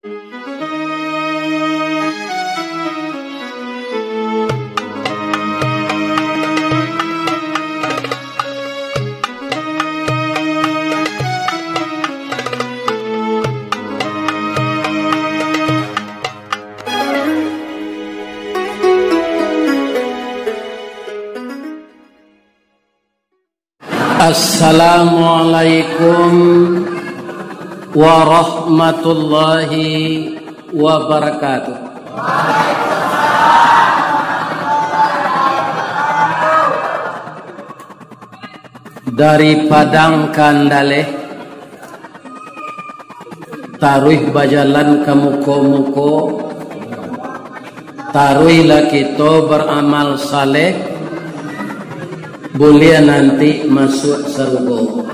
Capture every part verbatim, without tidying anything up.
Assalamualaikum warahmatullahi wabarakatuh. Dari Padang ka Andaleh, taruih bajalan ka muko-muko, taruihlah kito baramal saleh, buliah nanti masuak sarugo.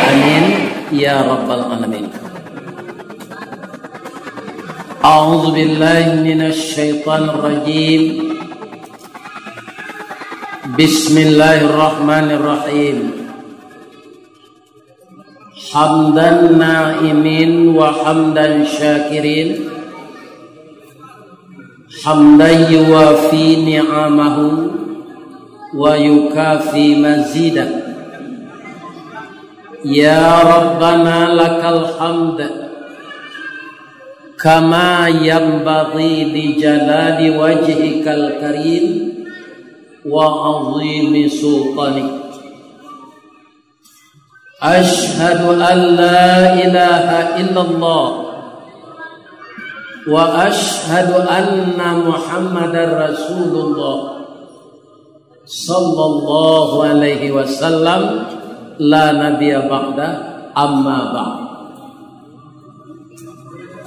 Amin, ya rabbal alamin. A'udzubillahi minasyaitonirrajim. Bismillahirrahmanirrahim. Hamdan na'imin wa hamdan syakirin, hamdan yuwafi ni'amahu wa yukafi mazidah. Ya Rabbana, lakal hamd, kama yanbaghi li jalali wajhikal karim wa azimi sultanik. Asyhadu an la ilaha illallah wa asyhadu anna Muhammadar Rasulullah sallallahu alaihi wasallam, la nabiyya ba'da, amma ba'd.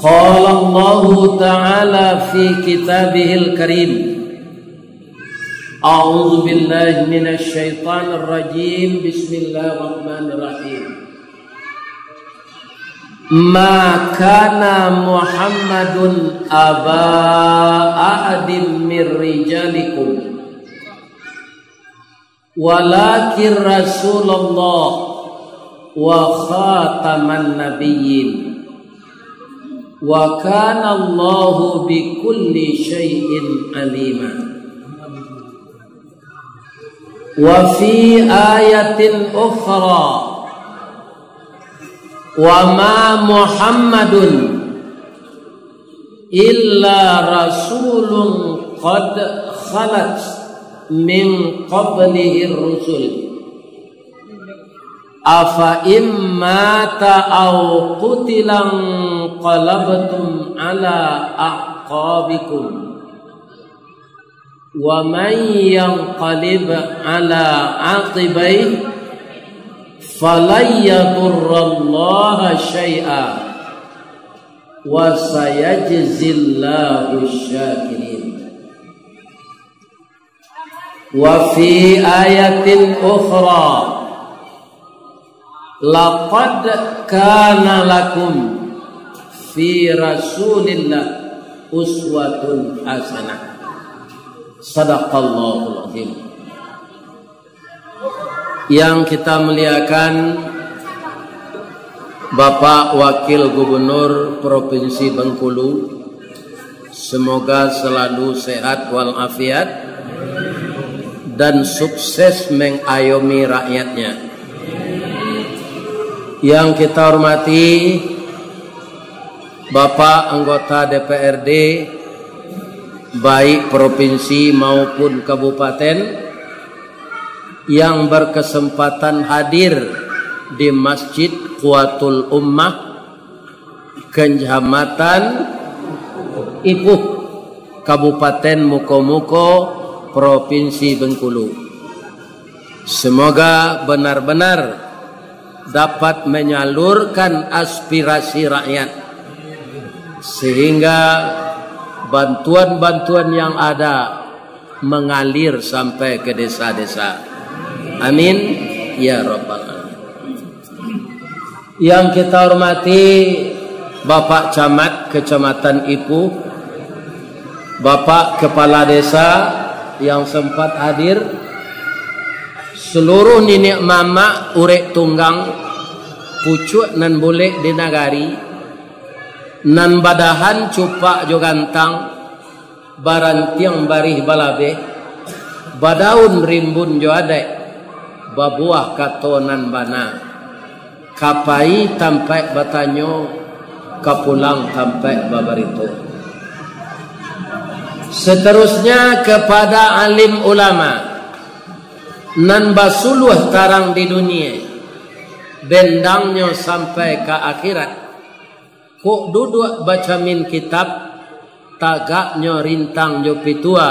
Qala Allahu ta'ala fi kitabihil karim. A'udzu billahi minasy syaithanir rajim. Bismillahirrahmanirrahim. Ma kana Muhammadun aba ahadim mir rijalikum, walakin Rasulullah wa khataman nabiyyin, wa kana Allahu bikulli syai'in alima. Wa fi ayatin ukhra, wa ma Muhammadun illa rasulun qad khalat min qablihir rusul. Afa in mata aw qutila inqalabtum ala a'qabikum. Wa man yanqalib ala aqibaihi falan yadurrallaha syai'a, wa sayajzillahu syakirin. Wa fi ayatin ukhra, laqad kana lakum fi Rasulillah uswatun hasanah. Sadaqallahul azim. Yang kita muliakan, Bapak Wakil Gubernur Provinsi Bengkulu, semoga selalu sehat walafiat dan sukses mengayomi rakyatnya. Yang kita hormati, Bapak anggota D P R D, baik provinsi maupun kabupaten, yang berkesempatan hadir di Masjid Quwatul Ummah, Kecamatan Ipuh, Kabupaten Mukomuko, Provinsi Bengkulu. Semoga benar-benar dapat menyalurkan aspirasi rakyat, sehingga bantuan-bantuan yang ada mengalir sampai ke desa-desa. Amin, ya rabbal alamin. Yang kita hormati Bapak Camat Kecamatan Ipuh, Bapak Kepala Desa yang sempat hadir, seluruh niniak mamak urek tunggang pucuak nan bulek di nagari, Nan badahan cupak jo gantang, barantiang barih balabeh, badaun rimbun jo adaik, babuah kato nan bana, ka pai tampaik batanyo, ka pulang tampaik babarito. Seterusnya kepada alim ulama, nan basuluah tarang di dunia, bendangnyo sampai ka akhirat. Kok duduak bacamin kitab, tagaknyo rintang jo pitua,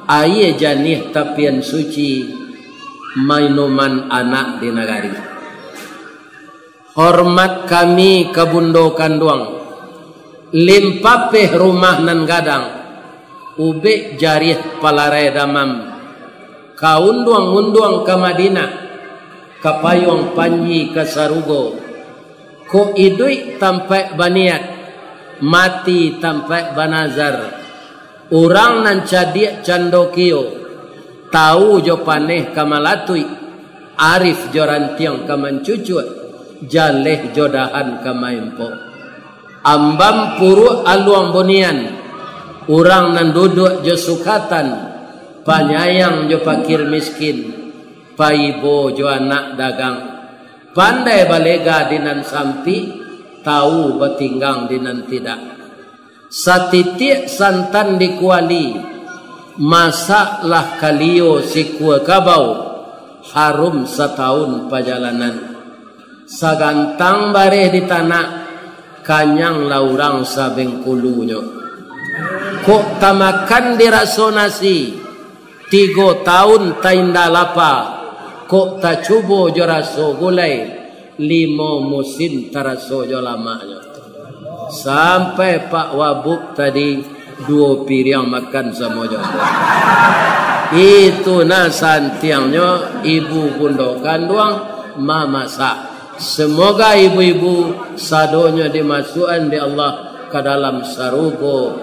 aia janiah tapian suci, minuman anak di nagari. Hormat kami ka bundo kanduang, limpapeh rumah nan gadang, ubek jariah palarai damam, ka unduang-unduang ka Madinah, ka payuang panji ka sarugo, kok iduik tampaik baniat, mati tampaik banazar. Urang nan cadiak cando kio, tau jo paneh ka malatuik, arif jo rantiang ka mancucuak, jaleh jo dahan ka maimpok. Ambam puruak aluang bunian, urang nan duduak jo sukatan, panyayang jo pakir miskin, paibo jo anak dagang, pandai balega di nan sampik, tau batinggang di nan tidak. Satitiak santan di kuali, masaklah kalio sikua kabau, harum satahun pajalanan. Sagantang bareh di tanak, kanyanglah urang sabengkulunyo. Kok tamakan di raso nasi, tigo taun tainda lapa, kok tacubo jo raso gulai, limo musim taraso jo lamaknyo. Sampai Pak Wagub tadi duo piriang makan samo jo ambo. Itu nah santiangnyo ibu bundo kanduang mamasak. Semoga ibu-ibu sadonyo dimasuakan dek Allah ka dalam sarugo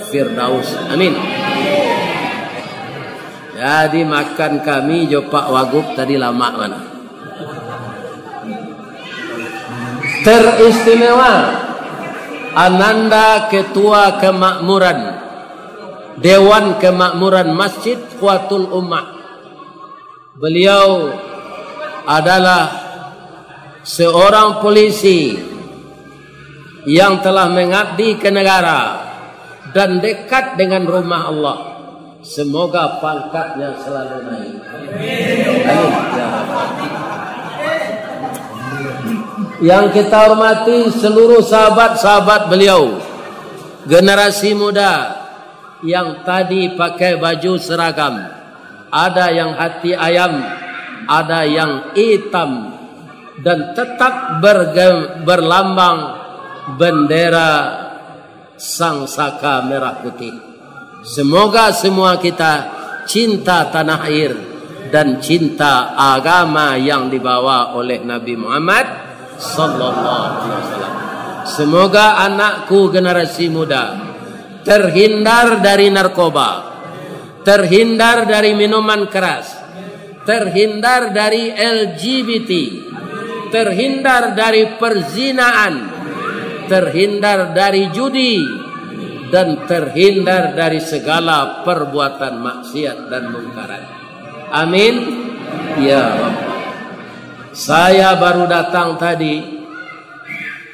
Firdaus. Amin. Jadi makan kami jo Pak Wagub tadi lamak mano. Teristimewa Ananda Ketua Kemakmuran, Dewan Kemakmuran Masjid Quwwatul Ummah. Beliau adalah seorang polisi yang telah mengabdi ke negara dan dekat dengan rumah Allah. Semoga pangkatnya selalu naik. Amin. Ya Rabbal. Yang kita hormati seluruh sahabat-sahabat beliau, generasi muda yang tadi pakai baju seragam, ada yang hati ayam, ada yang hitam, dan tetap berge-, berlambang bendera Sang Saka Merah Putih. Semoga semua kita cinta tanah air dan cinta agama yang dibawa oleh Nabi Muhammad sallallahu alaihi wasallam. Semoga anakku generasi muda terhindar dari narkoba, terhindar dari minuman keras, terhindar dari L G B T, terhindar dari perzinaan, terhindar dari judi, dan terhindar dari segala perbuatan maksiat dan mungkarat. Amin. Ya Rabb. Saya baru datang tadi,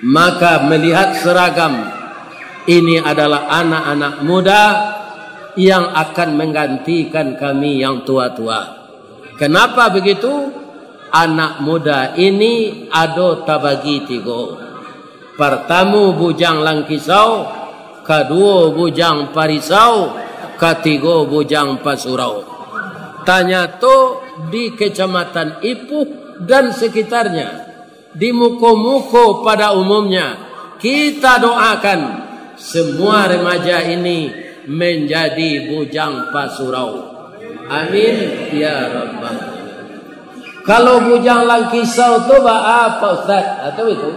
maka melihat seragam, ini adalah anak-anak muda yang akan menggantikan kami yang tua-tua. Kenapa begitu? Anak muda ini ado tabagi tigo. Partamo Bujang Langkisau, kaduo Bujang Parisau, katigo Bujang Pasurau. Tanyato di Kecamatan Ipuh dan sekitarnya, di muko-muko pada umumnya, kita doakan semua remaja ini menjadi Bujang Pasurau. Amin ya Rabbal. Kalau Bujang Langkisau tu baa, Pak Ustaz? Atau itu?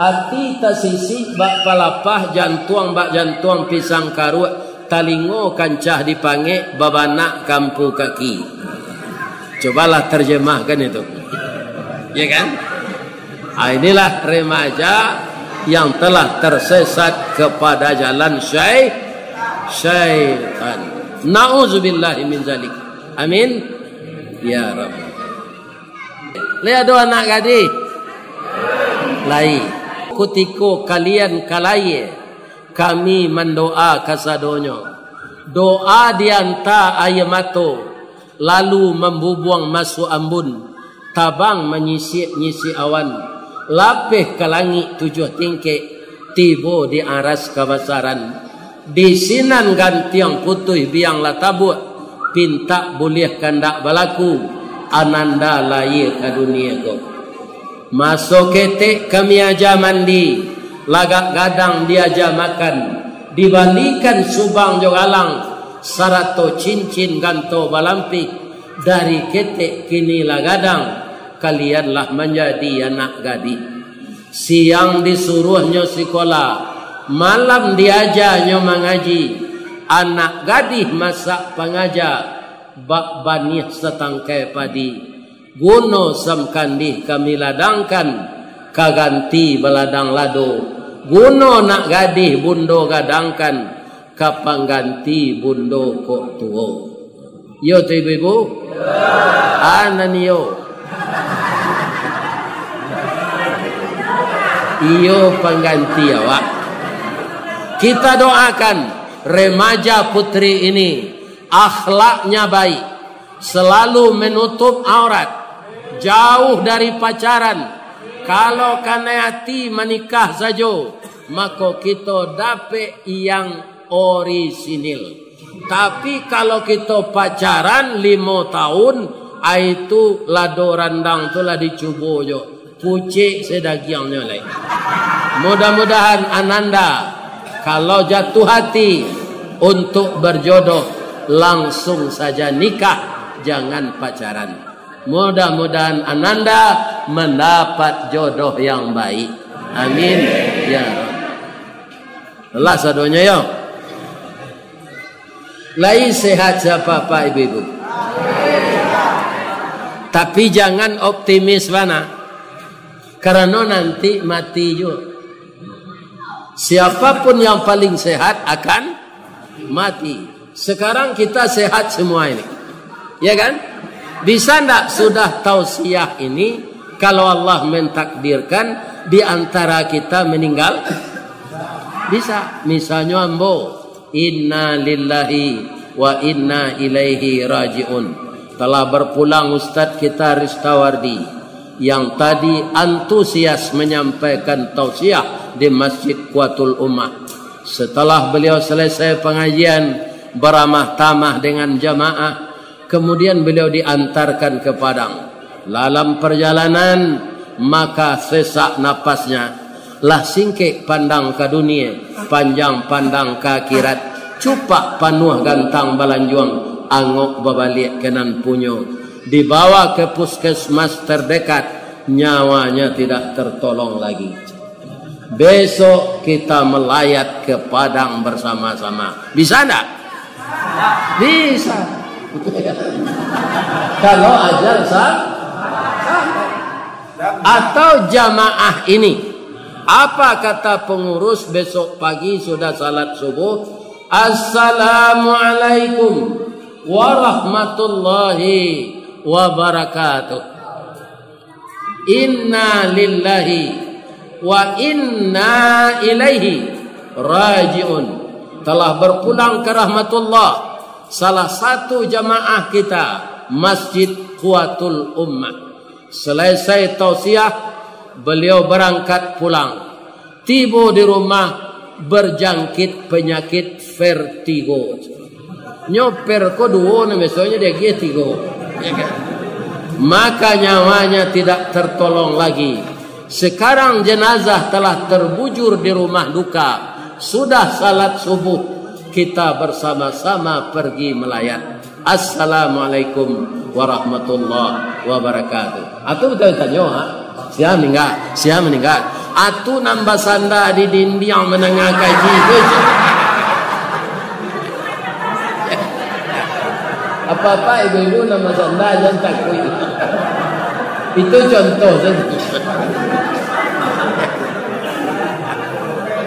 Ati tasisik bak palapah, jantuang bak jantuang pisang karuak, talingo kancah dipangek, babanak kampu kaki. Cobalah terjemahkan itu. Ya kan? Ah, inilah remaja yang telah tersesat kepada jalan syai-, syaitan. Na'udzubillahi min zalik. Amin. Ya Rabb. Lai ado anak gadih? Lai. Kutiko kalian ka layie, kami mandoa kasadonyo. Doa dianta aia mato, lalu mambubuang masuak ambun, tabang manyisik-nyisik awan, lapeh ka langik tujuah tingkek, tibo di aras kabasaran. Di sinan gantiang putuih biang lah tabuak, pintak buliah kandak balaku, ananda layie ka dunie ko. Maso ketek kami aja mandi, lagak gadang diaja makan, dibalikan subang jo galang, sarato cincin ganto balampih, dari ketek kini lah gadang, kalian lah manjadi anak gadih. Siang disuruahnyo sikola, malam diajanyo mangaji, anak gadih masak pangaja, bak baniah satangkai padi. Guno samkandih kami ladangkan, ka ganti baladang lado. Guno nak gadih bundo gadangkan, ka pangganti bundo kok tuo. Iyo tu ibu-ibu? Anan iyo. Iyo pangganti awak. Kita doakan remaja putri ini akhlaknya baik, selalu menutup aurat, jauh dari pacaran. Kalau kanai ati manikah sajo, mako kito dapek yang orisinil. Tapi kalau kito pacaran limo tahun, ai tu lado randang tu lah dicubo jo. Pucik se dagiangnyo lai. Mudah-mudahan ananda, kalau jatuh hati untuk berjodoh, langsung saja nikah, jangan pacaran. Mudah-mudahan ananda mendapat jodoh yang baik. Amin. Ya Rabb. Lah sadonyo yo. Lai sehat sia, Pak, ibu-ibu? Tapi jangan optimis bana, karano nanti mati juo. Siapapun yang paling sehat akan mati. Sekarang kita sehat semua ini. Ya kan? Bisa ndak sudah tausiah ini, kalau Allah mentakdirkan, di antara kita meninggal? Bisa. Misalnyo ambo, inna lillahi wa inna ilaihi raji'un. Telah berpulang Ustaz kita Ristawardi, yang tadi antusias menyampaikan tausiah di Masjid Quwwatul Ummah. Setelah beliau selesai pengajian, beramah tamah dengan jamaah, kemudian beliau diantarkan ke Padang. Dalam perjalanan, maka sesak napasnya. Lah singkek pandang ka dunie, panjang pandang ka akhirat. Cupak panuah gantang balanjuang, angok babaliak ka nan punyo. Dibawa ke puskesmas terdekat, nyawanya tidak tertolong lagi. Besok kita melayat ke Padang bersama-sama. Bisa ndak? Bisa. Kalau ajal sa-, atau jamaah ini, apa kata pengurus besok pagi sudah salat subuh? Assalamualaikum warahmatullahi wabarakatuh. Inna lillahi wa inna ilaihi raji'un. Telah berpulang ke rahmatullah salah satu jamaah kita, Masjid Quwwatul Ummah. Selesai tausiah, beliau berangkat pulang. Tibo di rumah, berjangkit penyakit vertigo. Nyo per ko duo, nah, besoknyo diagiah tigo. Ya kan? Maka nyawanya tidak tertolong lagi. Sekarang jenazah telah terbujur di rumah duka. Sudah salat subuh, kita bersama-sama pergi melayat. Assalamualaikum warahmatullahi wabarakatuh. Atu betul tanyo, ha? Sia meninggal, sia meninggal. Atu nan basanda di dindiang manangah kaji tu. Apa-apa ibu-ibu nan basanda, jangan takut. Itu contoh saja.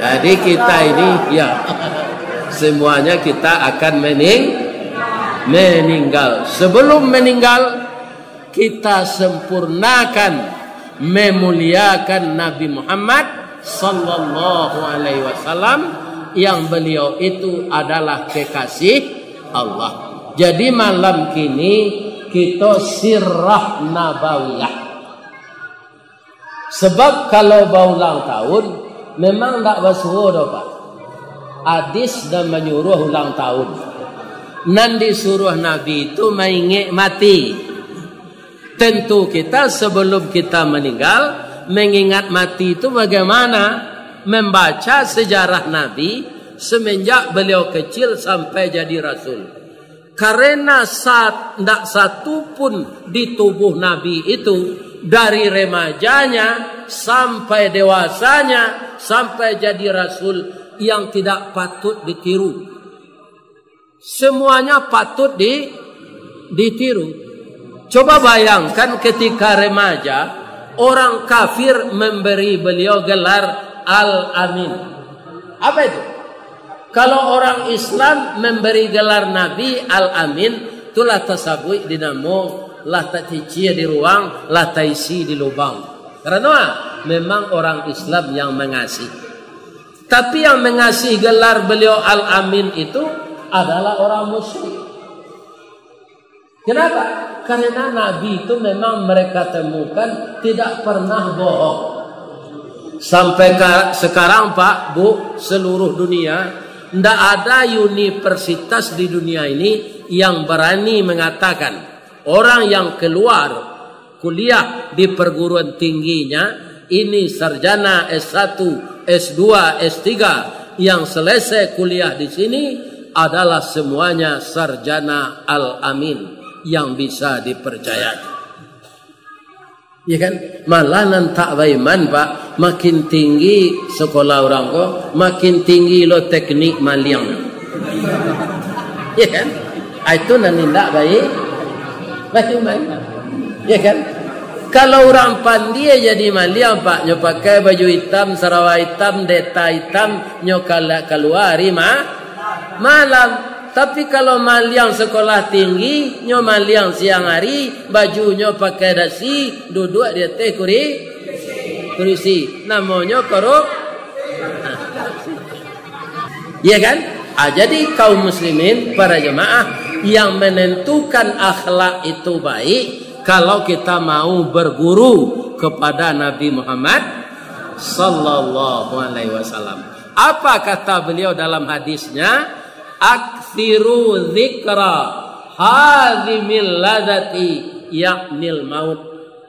Jadi kita ini, ya, semuanya kita akan mening-, meninggal. Sebelum meninggal, kita sempurnakan, memuliakan Nabi Muhammad sallallahu alaihi wasallam, yang beliau itu adalah kekasih Allah. Jadi malam kini kita sirah nabawiyah. Sebab kalau baulang tahun, memang ndak basuo doh, Pak. Hadis nan manyuruah ulang tahun. Nan disuruah Nabi itu maingek mati. Tentu kita sebelum kita meninggal, mengingat mati itu bagaimana? Membaca sejarah Nabi semenjak beliau kecil sampai jadi rasul. Karena saat ndak satu pun di tubuh Nabi itu, dari remajanya sampai dewasanya, sampai jadi rasul, yang tidak patut ditiru. Semuanya patut di-, ditiru. Coba bayangkan ketika remaja, orang kafir memberi beliau gelar Al-Amin. Apa itu? Kalau orang Islam memberi gelar Nabi Al-Amin, tu lah tasabuik di namo, lah tacicia di ruang, lah taisi di lubang. Karena memang orang Islam yang mengasihi. Tapi yang mengasihi gelar beliau Al-Amin itu adalah orang musyrik. Kenapa? Karena Nabi itu memang mereka temukan tidak pernah bohong. Sampai ka-, sekarang, Pak, Bu, seluruh dunia, ndak ada universitas di dunia ini yang berani mengatakan orang yang keluar kuliah di perguruan tingginya, ini sarjana S satu, S dua, S tiga, yang selesai kuliah di sini adalah semuanya sarjana Al-Amin yang bisa dipercayai. Ya kan? Malah nan tak baiman, Pak, makin tinggi sekolah orang ko, makin tinggi lo teknik maliang. Ya kan? Ah, itu nan indak baik. Baiman. Ya kan? Kalau urang pandie jadi maliang, Pak, nyo pakai baju itam, sarawa itam, deta itam, nyo kala-, kalua ari ma-, malam. Tapi kalau maliang sekolah tinggi, nyo maliang siang ari, bajunyo pakai dasi, duduak di ateh kuri-, kurisi. Namonyo korup-, Ya kan? Ah, jadi kaum muslimin, para jemaah, yang menentukan akhlak itu baik, kalau kita mau berguru kepada Nabi Muhammad sallallahu alaihi wasallam. Apa kata beliau dalam hadisnya? "Aktsiru dzikra hadzimil ladzati, yaknil maut."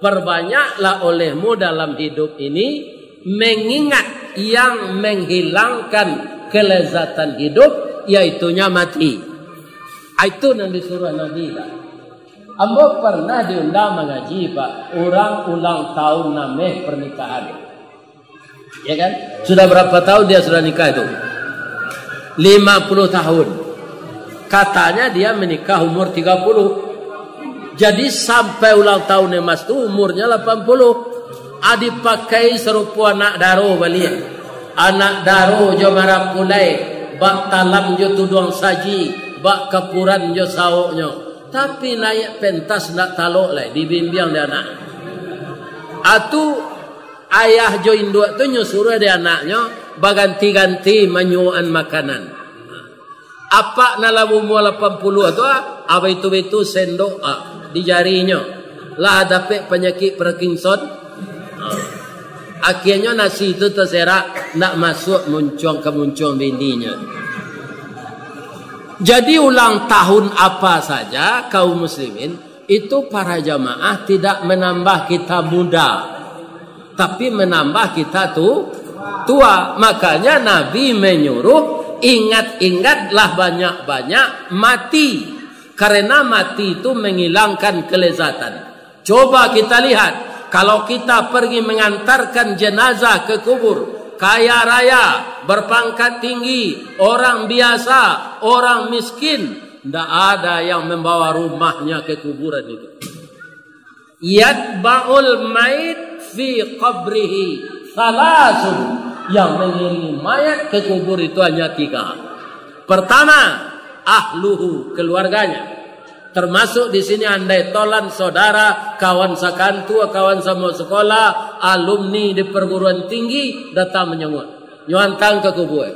Perbanyaklah olehmu dalam hidup ini mengingat yang menghilangkan kelezatan hidup, yaitunya mati. Ah, itu nan disuruah Nabi, Pak. Ambo pernah diundang mangaji, Pak, urang ulang tahun nameh pernikahan. Ya kan? Sudah berapa tahun dia sudah nikah itu? Lima puluh tahun. Katanya dia menikah umur tiga puluh. Jadi sampai ulang tahun emas tu umurnya lapan puluh. Ah, dipakai sarupo anak daro baliak. Anak daro jo marapulai, bak talam jo tuduang saji, bak kapuran jo saoknyo. Tapi naiak pentas ndak talok lai, dibimbiang dek anak. Atu ayah jo induak tu nyo suruah dek anaknyo baganti-ganti manyuokan makanan. Apak nan lah baumua lapan puluah tu, ah, baitu-baitu sendok, ah, di jarinyo. Lah dapek panyakik Parkinson. Ah. Akhianyo nasi tu taserak, ndak masuak muncuang ka muncuang bininyo. Jadi ulang tahun apa saja, kaum muslimin, itu para jamaah tidak menambah kita muda, tapi menambah kita tu tua. Makanya Nabi menyuruh, "Ingat-ingatlah banyak-banyak mati, karena mati itu menghilangkan kelezatan." Coba kita lihat, kalau kita pergi mengantarkan jenazah ke kubur, kaya raya, berpangkat tinggi, orang biasa, orang miskin, ndak ada yang membawa rumahnya ke kuburan itu. Yatba'ul mait fi qabrihi salasun. Yang mengiringi mayat ke kubur itu hanya tiga. Pertama, ahluhu, keluarganya. Termasuk di sini andai tolan, saudara, kawan sakantua, kawan samo sekolah, alumni di perguruan tinggi datang manjenguk. Nyo antang ka kubur.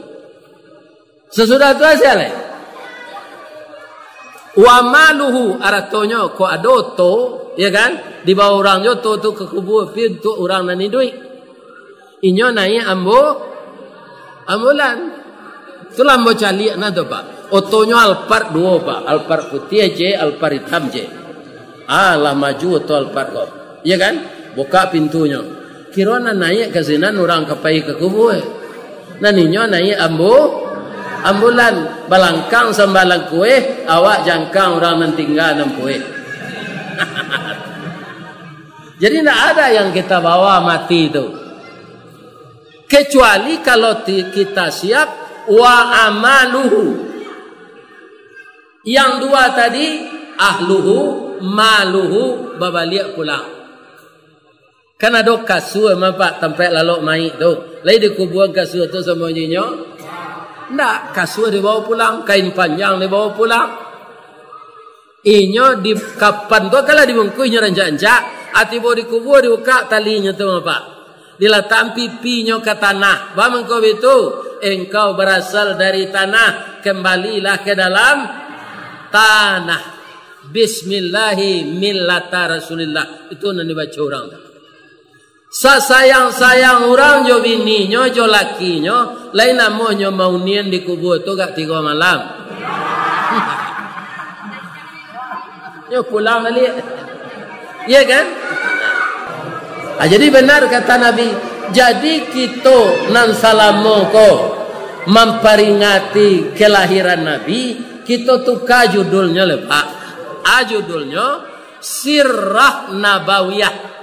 Sasudah tu sia lai? Wa maluhu, aratonyo, kok ado oto, ya kan? Dibawa urang jo oto tu ka kubur, pi untuak urang nan iduik. Inyo naiak ambu-, ambulan. Itulah ambo caliak nah tu, Pak. Otonyo Alphard duo, Pak. Alphard putiah je, Alphard itam je. Ah, lah maju oto Alphard ko. Iya kan? Buka pintunyo. Kiro nan naiak ka sinan urang ka pai ka kubur. Nan inyo naiak ambu-, ambulan. Balangkang sambalang kueh, awak jangkang urang nan tingga nan pueh. Jadi, ndak ada yang kita bawa mati tu. Kecuali kalau ti-, kita siap, wa amaluhu. Yang dua tadi, ahluhu, maluhu, babaliak pulang. Kan ado kasua, Pak, tampek lalok mayik tu. Lai dikubuan kasua tu samo jo inyo? Ndak, kasua dibawa pulang, kain panjang dibawa pulang. Inyo di kapan tu, kalau dibungkuih inyo rancak-rancak, ah, tibo dikubua, dibukak talinyo tu, Pak. Dilatakkan pipinyo ka tanah. Ba mangko bitu, engkau berasal dari tanah, kembalilah ke dalam tanah. Bismillahi millata Rasulillah. Itu nan dibaco urang tu. Sasayang-sayang urang jo bininyo, jo lakinyo, lai namonyo maunian dikubua tu agak tigo malam. Nyo pulang baliak. Iya kan? Ah, jadi benar kata Nabi. Jadi kito nan salamo ko mamparingati kelahiran Nabi, kito tuka judulnyo lai, Pak. Ah, judulnyo Sirah Nabawiyah.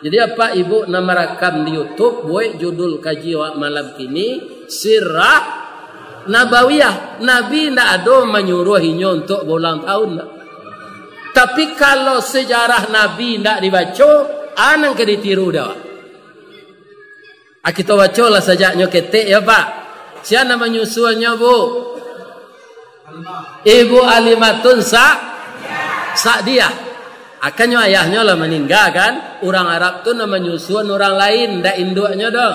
Jadi, apak ibuk nan marakam di YouTube, buek judul kaji awak malam kini, Sirah Nabawiyah. Nabi ndak ado manyuruah inyo untuak baulang tahun, ndak. Tapi, kalau sejarah Nabi ndak dibaco, a nan ka ditiru dek awak. Ah, kito bacolah sajak nyo ketek, ya, Pak. Sia nan manyusuannyo, Bu? Ibu Alimatun Sa-, Sa'diyah. Akannyo ayahnyo lah maningga, kan? Urang Arab tu nan manyusuan urang lain, ndak induaknyo doh.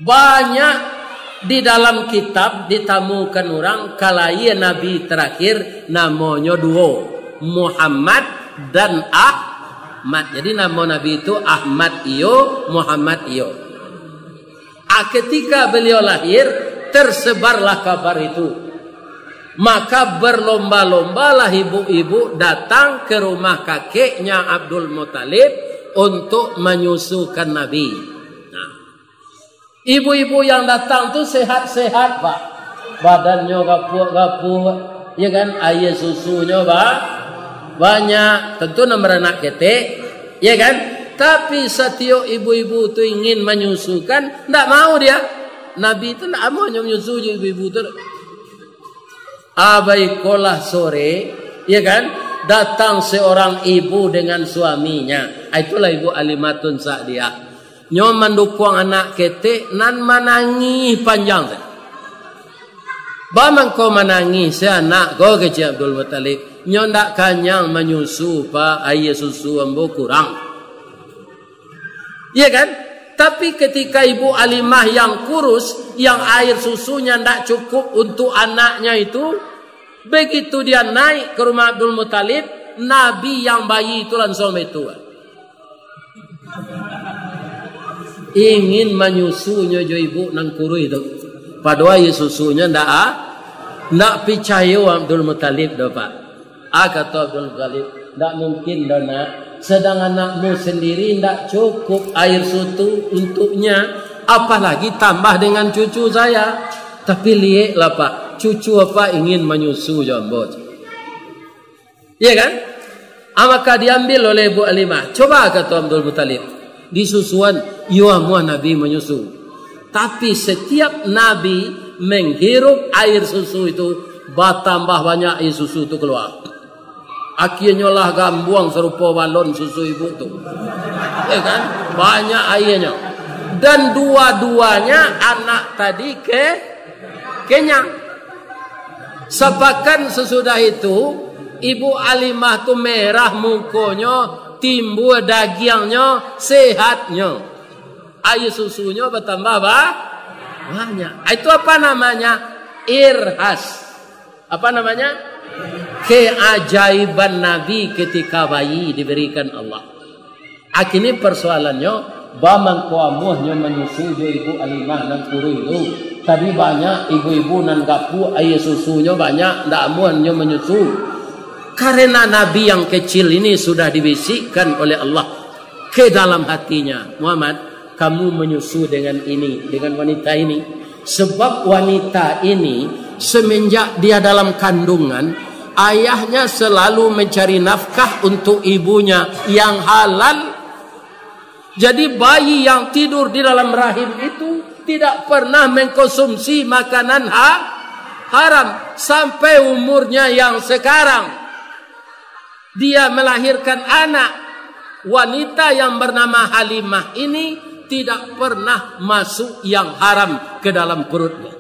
Banyak di dalam kitab ditamukan urang, kalaia Nabi terakhir namonyo duo, Muhammad dan Ahmad. Jadi, namo Nabi tu Ahmad iyo, Muhammad iyo. Ah, ketika beliau lahir, tersebarlah kabar itu. Maka berlomba-lombalah ibu-ibu datang ke rumah kakeknya Abdul Muttalib untuk menyusukan Nabi. Nah, ibu-ibu yang datang tu sehat-sehat, Pak. Badannyo gapuak-gapuak, ya kan? Aia susunyo ba-, banyak. Tentu nan baranak ketek, ya kan? Tapi satiok ibu-ibu tu ingin manyusukan, ndak mau dia. Nabi tu ndak amuahnyo manyusu jo ibu-ibu tu. Abaikolah sore, ya kan? Datang seorang ibu dengan suaminya. Ah, itulah Ibu Alimatun Sa'diyah. Nyo mandukuang anak ketek nan manangih panjang tu. Ba mangko manangih si anak ko, kecek Abdul Muttalib. Nyo ndak kanyang manyusu, Pak, aia susu ambo kurang. Iya kan? Tapi ketika Ibu Alimah yang kurus, yang air susunya ndak cukup untuk anaknya itu, begitu dia naik ke rumah Abdul Muttalib, Nabi yang bayi itu langsung baitu. Ingin manyusunyo jo ibu nan kuruih tu. Padahal aia susunyo ndak a-, ndak picayo Abdul Muttalib doh, Pak. Ah, kato Abdul Muttalib, "Ndak mungkin doh, Nak. Sadang anakmu sandiri ndak cukup air susu untuknya, apalagi tambah dengan cucu saya. Tapi lieklah, Pak, cucu Apak ingin manyusu jo ambo." Iya kan? Ah, maka diambil oleh Ibu Alimah. "Coba," kato Abdul Muttalib, "disusuan, iyo amuah Nabi manyusu. Tapi setiap Nabi menghirup air susu itu, batambah banyak air susu tu keluar. Akhirnyo lah gambuang sarupo balon susu ibu tu." Ya kan? Banyak airnyo. Dan dua-duanya anak tadi ke-, kenyang. Sapakan sesudah itu, Ibu Alimah tu merah mukonyo, timbua dagiangnyo, sehatnyo. Aia susunyo batambah ba-, banyak. Itu apa namanya? Irhas. Apa namanya? Keajaiban Nabi ketika bayi diberikan Allah. Kini persoalannyo, ba mangko amuahnyo manyusu jo Ibu Alimah nan kuruih tu. Tadi banyak ibu-ibu nan gapuak, aia susunyo banyak, ndak amuahnyo manyusu. Karena Nabi yang kecil ini sudah dibisikkan oleh Allah ke dalam hatinya, "Muhammad, kamu manyusu dengan ini, dengan wanita ini." Sebab wanita ini semenjak dia dalam kandungan, ayahnya selalu mencari nafkah untuk ibunya yang halal. Jadi bayi yang tidur di dalam rahim itu tidak pernah mengkonsumsi makanan ha-, haram sampai umurnya yang sekarang. Dia melahirkan anak, wanita yang bernama Halimah ini tidak pernah masuk yang haram ke dalam perutnya.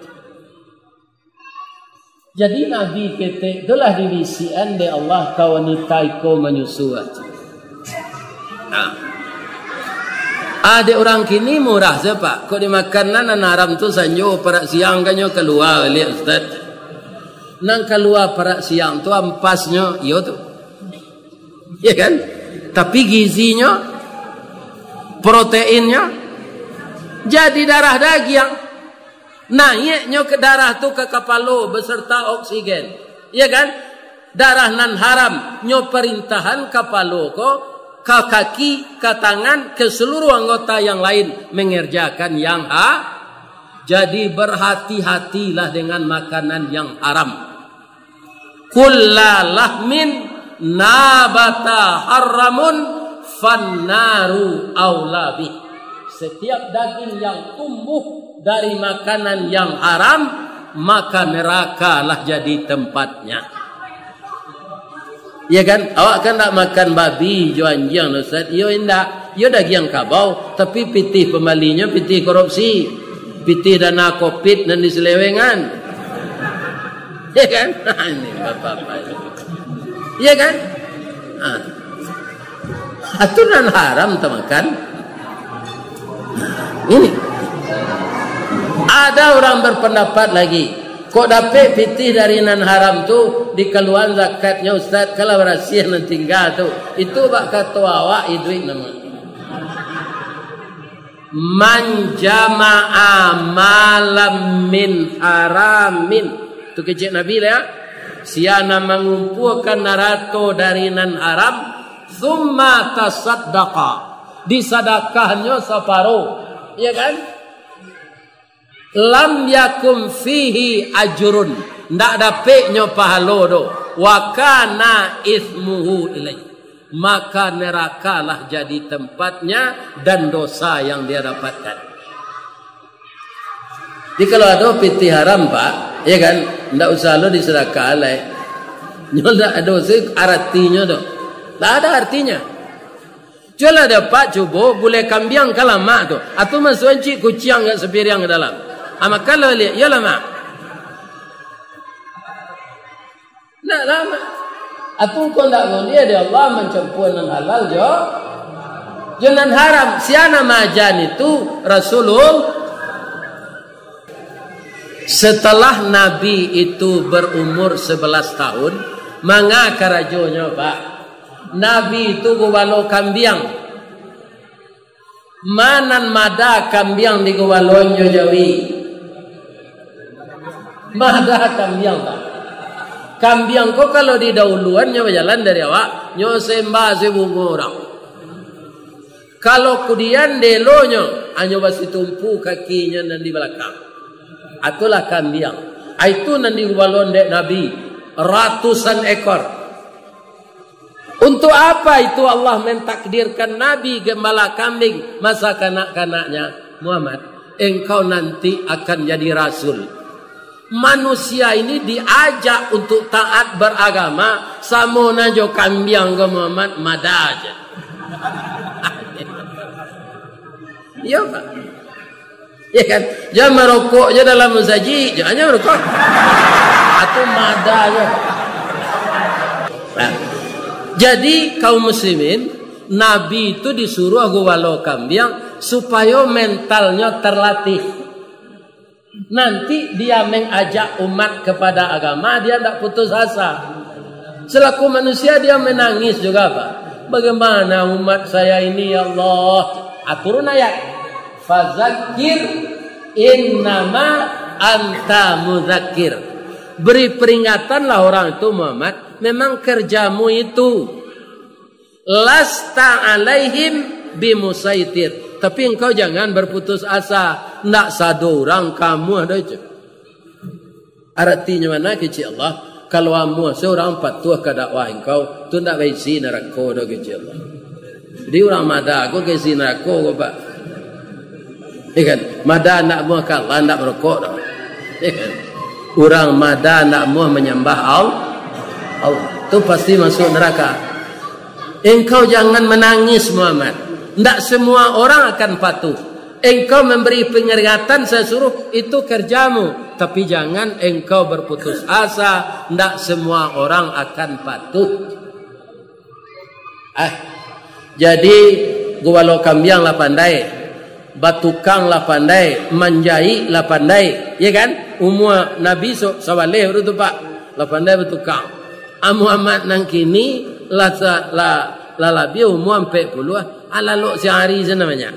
Jadi Nabi ketek tu lah dibisikan dek Allah ka wanita iko manyusu. Nah. Ah, dek urang kini murah sajo, Pak. Kok dimakan nan, nan haram tu sanjo parak siang kan nyo kalua baliak, Ustaz. Nan kalua parak siang tu ampasnyo, iyo tu. Ya kan? Tapi gizinyo, proteinnyo, jadi darah dagiang. Naiaknyo ke darah tu ka kapalo beserta oksigen. Ya kan? Darah nan haram, nyo perintahan kapalo ko, ka kaki, ka tangan, ke seluruh anggota yang lain mengerjakan yang ha-, jadi berhati-hatilah dengan makanan yang haram. Kulla lahmin nabata haramun fannaru aula bih. Setiap daging yang tumbuh dari makanan yang haram, maka neraka lah jadi tempatnya. Ya kan? Awak kan ndak makan babi jo anjiang, Ustaz? Iyo indak. Iyo dagiang kabau, tapi pitih pambalinyo pitih korupsi. Pitih dana covid nan diselewengan. Ya kan? Ini bapak-bapak. Ya kan? Ah. Aturan haram tamakan. Ini. Ada orang berpendapat lagi, kok dapek pitih dari nan haram tu, dikaluan zakatnyo, Ustaz, kalau barasiah nan tingga tu. Itu bak kato awak iduik nama. Man jama'a malam min haramin. Tu kecek Nabi lah ya. Sia nan mangumpuakan harato dari nan haram, summa tasaddaqa. Disadakahnyo saparo. Iya kan? Lam yakun fihi ajrun. Ndak dapeknyo pahalo doh. Wa kana ismuhu ilaih. Maka nerakalah jadi tempatnya dan dosa yang dia dapatkan. Jadi kalau ado pitih haram, Pak, ya kan, ndak usah lo disadakah lai. Nyo ndak ado se aratinyo doh. Ndak ada artinya. Cubolah dek Apak cubo gulai kambiang ka lamak tu. Atau masuakan cik kuciang ka sapiriang ka dalam. Ah, makan lo liak, iyo lamak. Ndak lamak. Atau kok ndak buliah dek Allah mancampua nan halal jo, jo nan haram. Sia nan maaja itu Rasulullah. Setelah Nabi itu berumur sebelas tahun, manga karajonyo, Pak? Nabi itu gubalo kambiang. Ma nan mada kambiang di gubalonyo jawi? Mada kambiang, Pak. Kambiang ko kalau di dauluan nyo bajalan dari awak, nyo sembah si bungo urang. Kalau kudian delonyo, hanyo basitumpu kakinyo nan di balakang. Itulah kambiang. Itu nan digubalo dek Nabi, ratusan ekor. Untuk apa itu Allah mentakdirkan Nabi gembala kambing masa kanak-kanaknya? Muhammad, engkau nanti akan jadi rasul. Manusia ini diajak untuk taat beragama, samo nan jo kambiang ko Muhammad, mada aja. Iya, Pak. Ya kan? Jan marokok se dalam masajik, jan, jan marokok. Atau mada se. Nah, jadi kaum muslimin, Nabi itu disuruah gubalo kambiang supayo mentalnyo terlatih. Nanti dia mengajak umat kepada agama, dia ndak putus asa. Selaku manusia, dia menangis juga, Pak. "Bagaimana umat saya ini, ya Allah?" Ah, turun ayat. "Fazakir innama anta muzakir." Beri peringatanlah orang itu, Muhammad. Memang kerjamu itu. "Lasta alaihim bimusaitir." Tapi engkau jangan berputus asa. Ndak sado urang kamu ado itu. Aratinyo mano, kecek Allah? Kalau amuah se urang patuah ka dakwah engkau, tu ndak baisi narako doh, kecek Allah. Jadi urang mada ko ka isi narako ko, Pak. Ya kan? Mada ndak amuah ka Allah, ndak marokok doh. Ya kan? Urang mada ndak amuah manyambah Al-, Allah. Tu pasti masuk neraka. Engkau jangan menangis, Muhammad. Ndak semua orang akan patuh. Engkau memberi peringatan, saya suruh, itu kerjamu. Tapi jangan engkau berputus asa, ndak semua orang akan patuh. Ah, jadi gubalo kambiang lah pandai, batukang lah pandai, manjaik lah pandai, ya kan? Umua Nabi so-, sabaleh baru tu, Pak, lah pandai batukang. Ah, Muhammad nan kini lah sa-, lah, lah labiah umua ampek puluah, ah, lalok sahari se namonyo.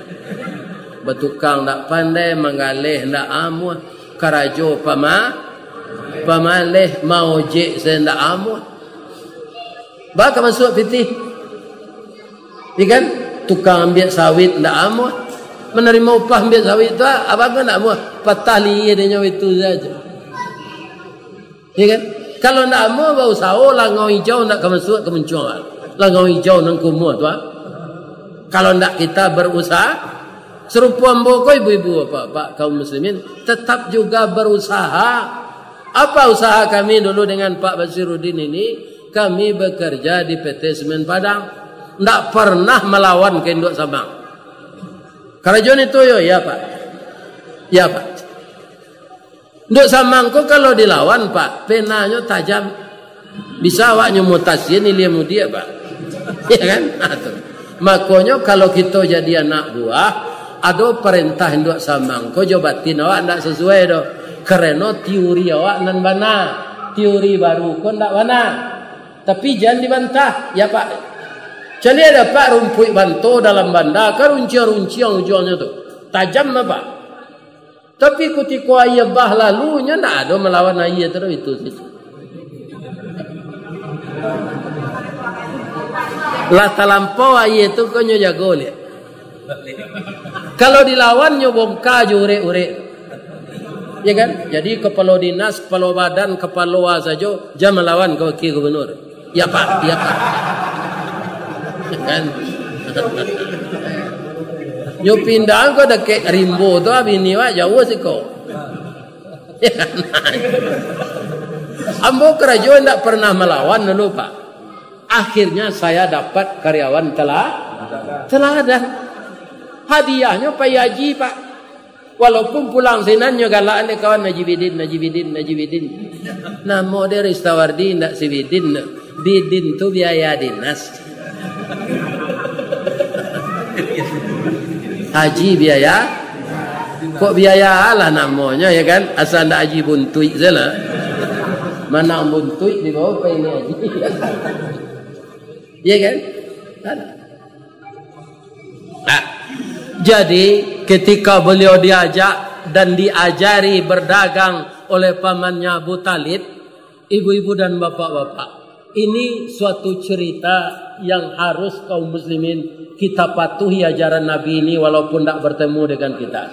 Batukang ndak pandai, manggaleh ndak amuah, karajo pama-, pamaleh, maojek se ndak amuah. Baa ka masuak pitih? Iya kan? Tukang ambiak sawit ndak amuah. Manarimo upah ambiak sawit tu, ah, abang kan ndak amuah. Patah lihia dinyo itu sajo. Iya kan? Kalau ndak amuah bausaho, langau ijau ndak ka masuak ka muncuang. Langau ijau nan kumuah tu, ah. Kalau ndak kita berusaha, sarupo ambo ko, ibu-ibu, bapak-bapak, kaum muslimin, tetap juga berusaha. Apa usaha kami dulu dengan Pak Basiruddin ini? Kami bekerja di P T Semen Padang. Ndak pernah melawan ka induak samang. Karajo ni tu yo, iya, Pak. Iya, Pak. Induak samang ko kalau dilawan, Pak, penanyo tajam. Bisa awaknyo mutasian ilia mudiak, Pak. Ya kan? Nah, tu. Makonyo, kalau kito jadi anak buah, ado parentah induak samang ko jo batin awak ndak sasuai doh. Karano teori awak nan bana. Teori baru ko ndak bana. Tapi jan dibantah, ya, Pak. Caliak dek Apak rumpuik banto dalam banda, kan runciang-runciang ujuangnyo tu. Tajam, Pak. Tapi kutiko aia bah lalu, nyo ndak ado malawan aia tu, itu situ. Lah talampau aia tu, ko nyo jago liak. Kalau dilawan, nyo bongka jo urek-urek. Ya kan? Jadi, kepala dinas, kepala badan, kepala sajo, jan malawan ka wakil gubernur. Ya, Pak, ya, Pak. Kan? Nyo pindah ko dakek rimbo tu, bini awak jauah siko. Ya kan? Ambo karajo ndak pernah malawan dulu, Pak. Akhirnya saya dapat karyawan tela-, teladan. Hadiahnyo pai haji, Pak. Walaupun pulang sinan nyo galak dek kawan, "Haji Bidin, Haji Bidin, Haji Bidin." Namo dek Ristawardi, ndak si Bidin. Bidin tu biaya dinas. Haji biaya. Kok biaya lah namonyo, ya kan? Asa ndak Haji Buntuik salah. Manang buntuik dibawa pai ini haji. Ya kan? Nah, jadi, ketika beliau diajak dan diajari berdagang oleh pamannya Abu Talib, ibu-ibu dan bapak-bapak, ini suatu cerita yang harus kaum muslimin kita patuhi ajaran Nabi ini walaupun ndak bertemu dengan kita.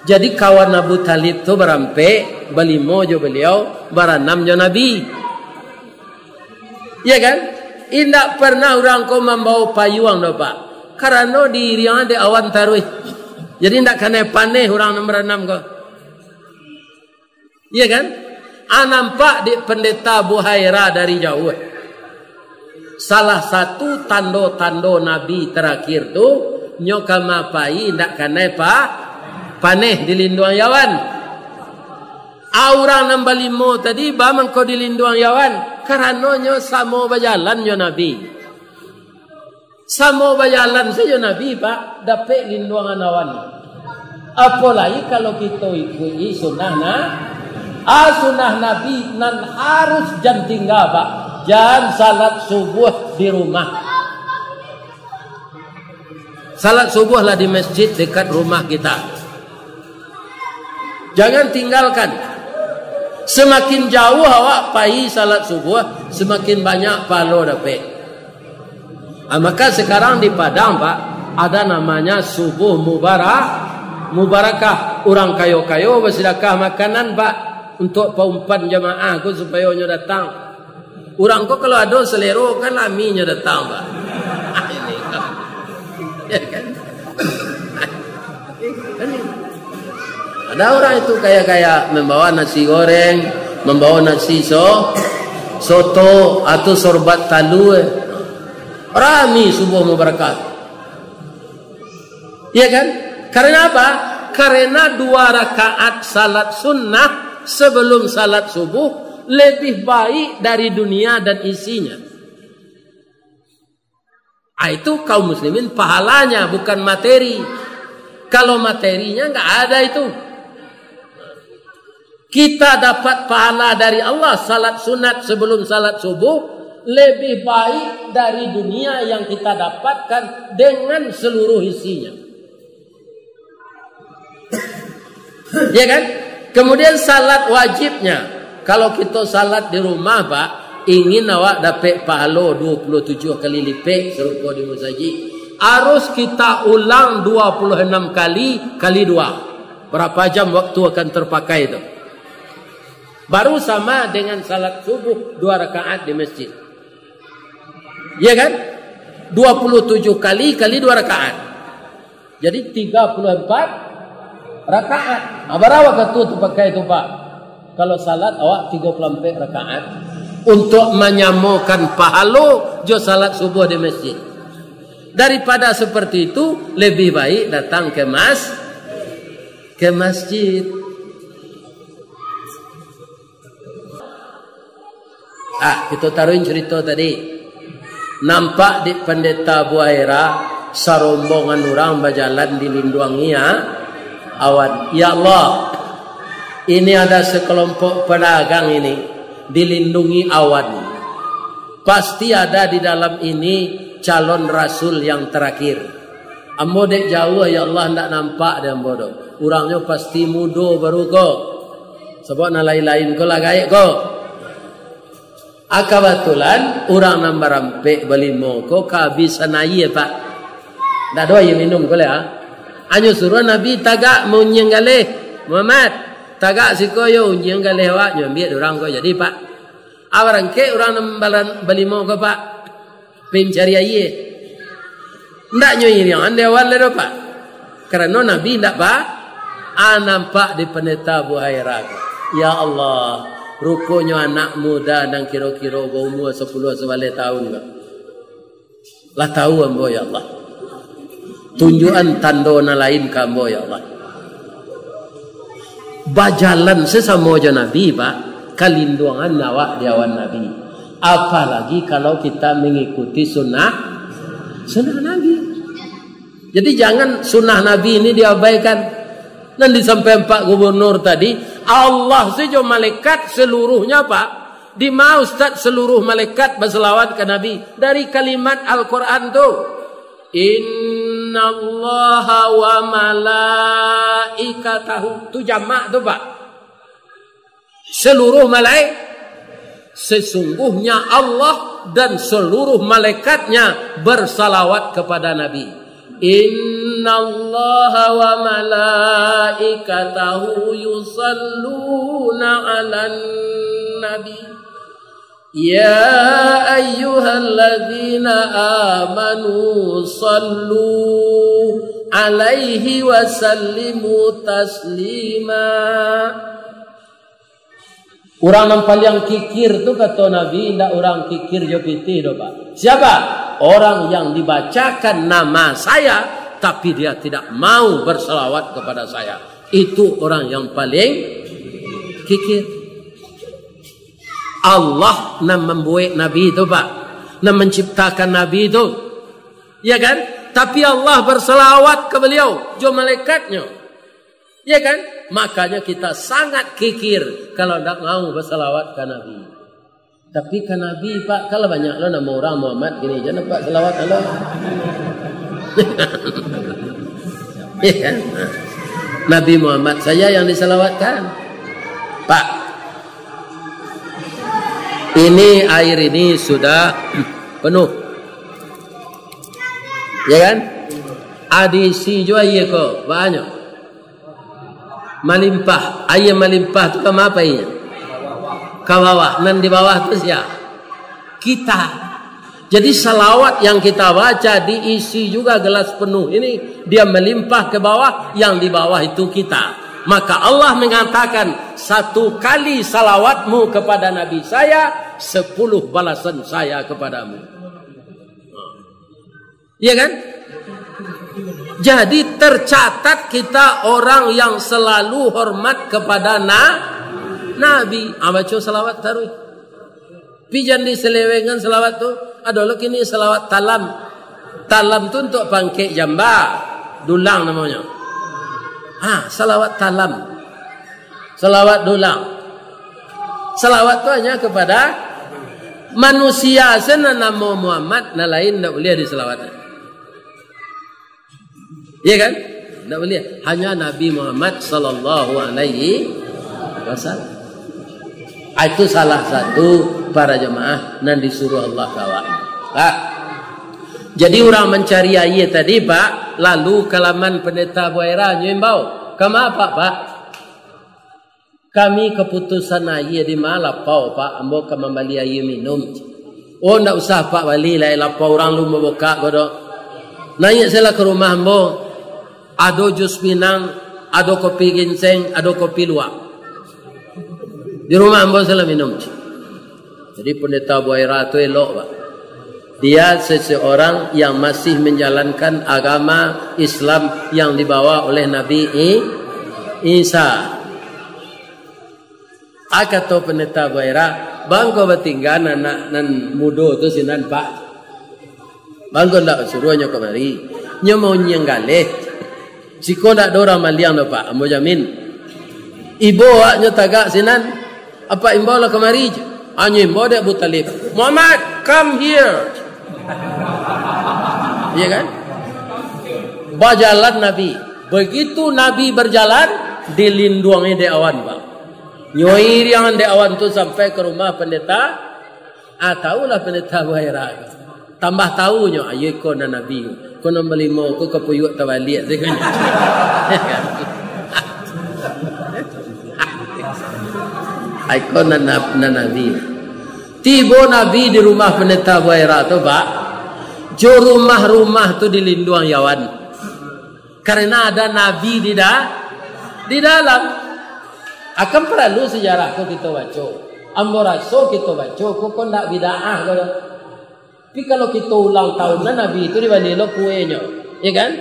Jadi, kawan Abu Talib tu barampek, balimo jo beliau, baranam jo Nabi. Iya kan? Indak pernah urang ko mambawa payuang doh, Pak. Karano diiriang dek awan taruih. Jadi, indak kanai paneh urang nan baranam ko. Iya kan? Ah, nampak dek Pendeta Buhaira dari jauah. Salah satu tando-tando Nabi terakhir tu, nyo ka mapai indak kanai pa-, Paneh dilinduangi awan. A, urang nan balimo tadi ba mangko dilinduangi awan, karanonyo samo bajalan jo Nabi. Samo bajalan sajo Nabi, Pak, dapek linduangan awan. Apo lai kalau kito ikuik sunnah na-, a, sunnah Nabi nan harus jan tingga, Pak. Jan salat subuah di rumah. Salat subuahlah di masjid dekat rumah kita. Jangan tinggalkan. Semakin jauh awak pai salat subuah, semakin banyak pahalo dapek. Ah, maka sekarang di Padang, Pak, ada namanya subuh mubara-, mubarakah. Urang kayo-kayo basidakah makanan, Pak, untuk paumpan jamaah ko supayo nyo datang. Urang ko kalau ado selero kan laminyo datang, Pak. Ini ko. Ya kan? Ada orang itu kaya-kaya membawa nasi goreng, membawa nasi so-, soto atau sorbat talua. Rami subuh mubarakah. Iya kan? Karena apa? Karena dua rakaat salat sunnah sebelum salat subuh lebih baik dari dunia dan isinya. Ah, itu kaum muslimin pahalanya, bukan materi. Kalau materinya nggak ada itu. Kita dapat pahala dari Allah, salat sunat sebelum salat subuh lebih baik dari dunia yang kita dapatkan dengan seluruh isinya. Ya kan? Kemudian salat wajibnya. Kalau kita salat di rumah, Pak, ingin awak dapek pahalo dua puluh tujuh kali lipek serupa di masajid, harus kita ulang dua puluh enam kali, kali dua. Berapa jam waktu akan terpakai tu? Baru sama dengan salat subuh dua rakaat di masjid. Ya kan? Dua puluh tujuh kali, kali dua rakaat. Jadi, tiga puluh empat rakaat. Ah, bara wakatu tu pakai tu, Pak? Kalau salat awak tiga puluh empat rakaat, untuk manyamokan pahalo jo salat subuh di masjid. Daripada seperti itu, lebih baik datang ke mas-, ke masjid. Ah, kita taruhin cerita tadi. Nampak di Pendeta Buaira, sarombongan urang bajalan dilinduangi, ah, awan. Ya Allah, ini ada sekelompok pedagang ini dilindungi awan. Pasti ada di dalam ini calon rasul yang terakhir. Ambo dek jauah, ya Allah, ndak nampak dek ambo doh. Urangnyo pasti mudo baru ko. Sabab nan lain-lain ko lah gaek ko. Ah, kabatulan, urang nan barampek balimo ko kabisan aia, Pak. Ndak ado aia minum ko lai, ah. Anyo suruah Nabi tagak maunyiang galeh. Muhammad, tagak siko yo, unyiang galeh awak, nyo ambiak dek urang ko jadi, Pak. Ah, barangkek urang nan balan-, balimo ko, Pak. Pai mancari aia. Ndak nyo iriangan di awal lai doh, Pak. Karano Nabi ndak ba-, ah, nampak di Pendeta Buhaira ko. Ya Allah, ruponyo anak muda nan kiro-kiro baumua sapuluah sabaleh taun ko. Lah tahu ambo, ya Allah. Tunjuakan tando nan lain ka ambo, ya Allah. Bajalan sasamo jo Nabi, Pak, kalinduangan awak di awan Nabi. Apalagi kalau kita mengikuti sunnah, sunnah Nabi. Jadi, jangan sunnah Nabi ini diabaikan. Nan disampaikan Pak Gubernur tadi, Allah sajo malaikat seluruhnya, Pak. Di ma, Ustaz, seluruh malaikat basalawat ka Nabi? Dari kalimat Al-Quran tu. Innallaha wa malaikatahu. Tu jamak tu, Pak. Seluruh malai-, sesungguhnya Allah dan seluruh malaikatnya bersalawat kepada Nabi. Innallaha wa malaikatahu yusalluna 'alan nabi. Ya ayyuhalladzina amanu sallu 'alaihi wa sallimu taslima. Urang nan paliang kikir tu, kato Nabi, indak urang kikir jo pitih doh, Pak. Siapa? Orang yang dibacakan nama saya, tapi dia tidak mau bersalawat kepada saya. Itu orang yang paling kikir. Allah nan mambuek Nabi tu, Pak. Nan manciptakan Nabi tu. Ya kan? Tapi Allah bersalawat ka baliau, jo malaikatnyo. Ya kan? Makanya kita sangat kikir kalau ndak mau bersalawat ka Nabi. Tapi ka Nabi, Pak, kalau banyak lo nama orang Muhammad gini, jangan, Pak, salawat Allah. Ya kan? Nabi Muhammad saja yang disalawatkan. Pak, ini air ini sudah penuh. Ya kan? Adi isi jua air ko, banyak. Malimpah. Air malimpah tu ka ma pai inyo? Ka bawah. Nan di bawah tu sia? Kita. Jadi salawat yang kita baca diisi juga gelas penuh ini, dia melimpah ke bawah, yang di bawah itu kita. Maka Allah mengatakan, "Satu kali salawatmu kepada Nabi saya, sepuluh balasan saya kepadamu." Iya kan? Jadi tercatat kita orang yang selalu hormat kepada na-, Nabi. Ah, baca salawat taruih. Pi jan diselewengan salawat tu. Ado lo kini salawat talam. Talam tu untuk pangkek jamba. Dulang namonyo. Ah, salawat talam. Salawat dulang. Salawat tu hanya kepada manusia sajo nan namo Muhammad, nan lain ndak buliah disalawatkan. Iya kan? Ndak buliah. Hanya Nabi Muhammad sallallahu alaihi wasallam. Ah, itu salah satu para jemaah nan disuruh Allah ka awak. Pak. Jadi urang mancari aia tadi, Pak, lalu ka laman Pendeta Buaira, nyo imbau. Ka ma, Pak, Pak? Kami kaputusan aia di ma lapau, Pak, ambo ka mambali aia minum. Oh, ndak usah, Pak, bali lai lapau urang lu mambukak ko doh. Naiak sajolah ka rumah ambo. Ado jus pinang, ado kopi ginseng, ado kopi luwak. Di rumah ambo sajolah minum. Jadi Pendeta Buaira tu elok, Pak. Dia seseorang yang masih menjalankan agama Islam yang dibawa oleh Nabi I-, Isa. Ah, kato Pendeta Buaira, "Bangko batinggan anak nan mudo tu sinan, Pak. Bangko ndak suruah nyo kamari. Nyo mau nyiang galeh." Siko ndak ado urang maliang doh, Pak, ambo jamin. Ibo awaknyo tagak sinan, apak imbau lah kamari je. Anyo imbau dek Abu Talib, "Muhammad, come here." Iya kan? Bajalan Nabi. Begitu Nabi berjalan, dilinduangi dek awan, Pak. Nyo iriang dek awan tu sampai ka rumah pendeta. Ah, tahulah Pendeta Buaira ko. Tambah tahunyo, "Ayo iko nan Nabi. Ko nan balimo ko kapuyuak tabaliak," ceknyo. Ai ko nan, nan Nabi. Tibo Nabi di rumah Pendeta Buaira tu, Pak. Jo rumah-rumah tu dilinduang awan. Karena ada Nabi di da-, di dalam. Akan paralu sejarah ko kito baco. Ambo raso kito baco ko, ko ndak bid'ah ko doh. Tapi kalau kito ulang tahun, nah, Nabi itu dibali lo kuenyo, ya kan?